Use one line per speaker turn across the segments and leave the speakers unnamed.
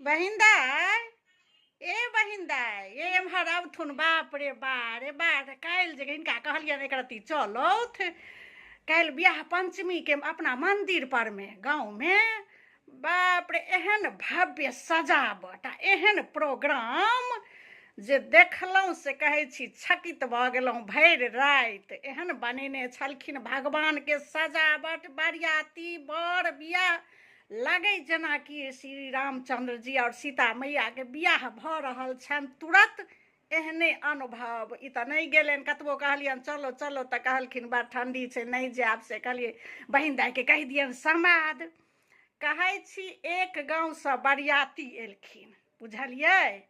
बहिन दाय, ए बहिन दाय, ए एम्हर अबथुन। बाप रे बा रे बा, काल्हि जे हिनका कहलियनि एक रत्ती चलौथ, काल्हि बियाह पंचमीके अपना मंदिर पर मे गाँवमे, बाप रे एहन भव्य सजावट आ एहन प्रोग्राम जे देखलहुँ से कहै छी छकित भऽ गेलहुँ। भरि राति एहन बनेने छलखिन भगवानके सजावट, बरियाती बर बियाह, लगै जेनाकि श्री रामचंद्र जी और सीता मैया के बियाह भऽ रहल छनि, तुरत एहने अनुभव। ई तऽ नहि गेलनि, कतबो कहलियनि चलो चलो तऽ कहलखिन बड़ ठंडी छै, नहि जायब। से कहलियै बहिन दाइके कहि दियनि समाद। कहै छी एक गाँवसँ बरियाती एलखिन, बुझलियै?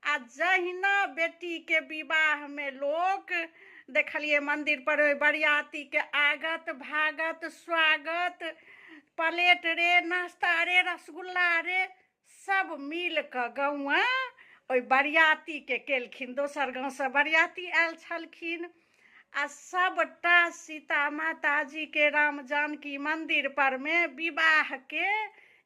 आ जहिना बेटीके विवाहमे लोक देखलियै मन्दिर पर ओहि बरियातीके आगत भागत स्वागत, प्लेट रे, नाश्ता रे, रसगुल्ला रे, सब मिल कऽ गौआँ ओहि बरियातीके केलखिन। दोसर गाँवसँ बरियाती आयल छलखिन आ सबटा सीता माताजीके राम जानकी मन्दिर परमे विवाहके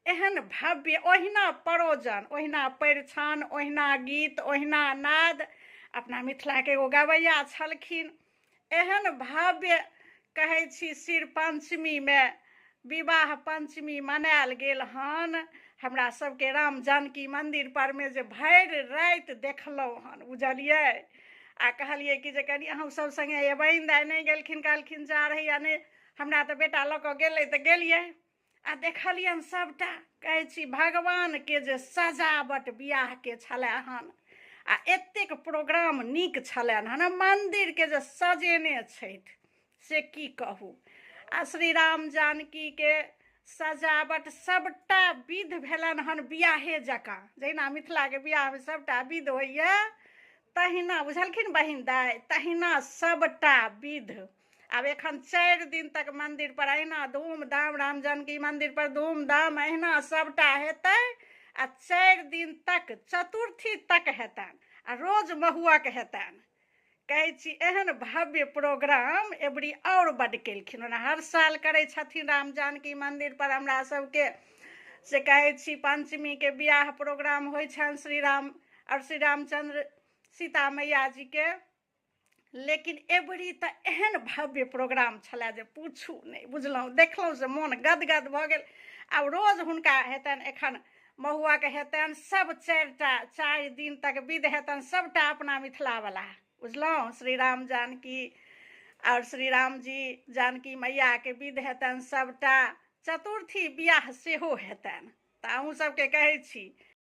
एहन भव्य, ओहिना परोजन, ओहिना परिछन, ओहिना गीत, ओहिना नाद। अपना मिथिलाके एगो गवैया छलखिन। एहन भव्य कहै छी शिर पञ्चमीमे विवाह पञ्चमी मनायल गेल हन हमरा सबके राम जानकी मन्दिर परमे, जे भरि राति देखलहुँ हन, बुझलियै? आ कहलियै कि जे कनि अहूँ सब सङ्गे अयबै। दाइ नहि गेलखिन, कहलखिन जा रहैया नहि, हमरा तऽ बेटा लऽ कऽ गेलै तऽ गेलियै आ देखलियनि सबटा। कहै छी भगवानके जे सजावट बियाहके छलै हन आ एतेक प्रोग्राम नीक छलनि हन, मन्दिरके जे सजेने छथि से की कहू। आ श्री राम जानकीके सजावट सबटा विध भेलनि हन बियाहे जकाँ, जहिना मिथिलाके बियाहमे सबटा विध होइए तहिना, बुझलखिन बहिन दाइ? तहिना सबटा विध। आब एखन 4 दिन तक मंदिर पर अहिना धूमधाम, राम जानकी मंदिर पर धूमधाम अहिना सबटा हेतै आ 4 दिन तक चतुर्थी तक हेतनि आ रोज महुअक हेतनि। कहै छी एहन भव्य प्रोग्राम एबरी आओर बड्ड केलखिन। ओना हर साल करै छथिन राम जानकी मंदिर पर हमरा सबके, से कहै छी पंचमीके बियाह प्रोग्राम होइ छनि श्री राम आओर श्री रामचंद्र सीता मैया जीके, लेकिन एबरी तऽ एहन भव्य प्रोग्राम छलए जे पूछू नहि, बुझलहुँ? देखलहुँ से मोन गदगद भऽ गेल। आब रोज हुनका हेतनि, एखन महुआके हेतनि, सब 4 दिन तक विध हेतनि सबटा अपना मिथिलावला, बुझलहुँ? श्री राम जानकी आओर श्री रामजी जानकी मैयाके विध हेतनि सबटा, चतुर्थी बियाह सेहो हेतनि। तऽ अहूँ सबके कहै छी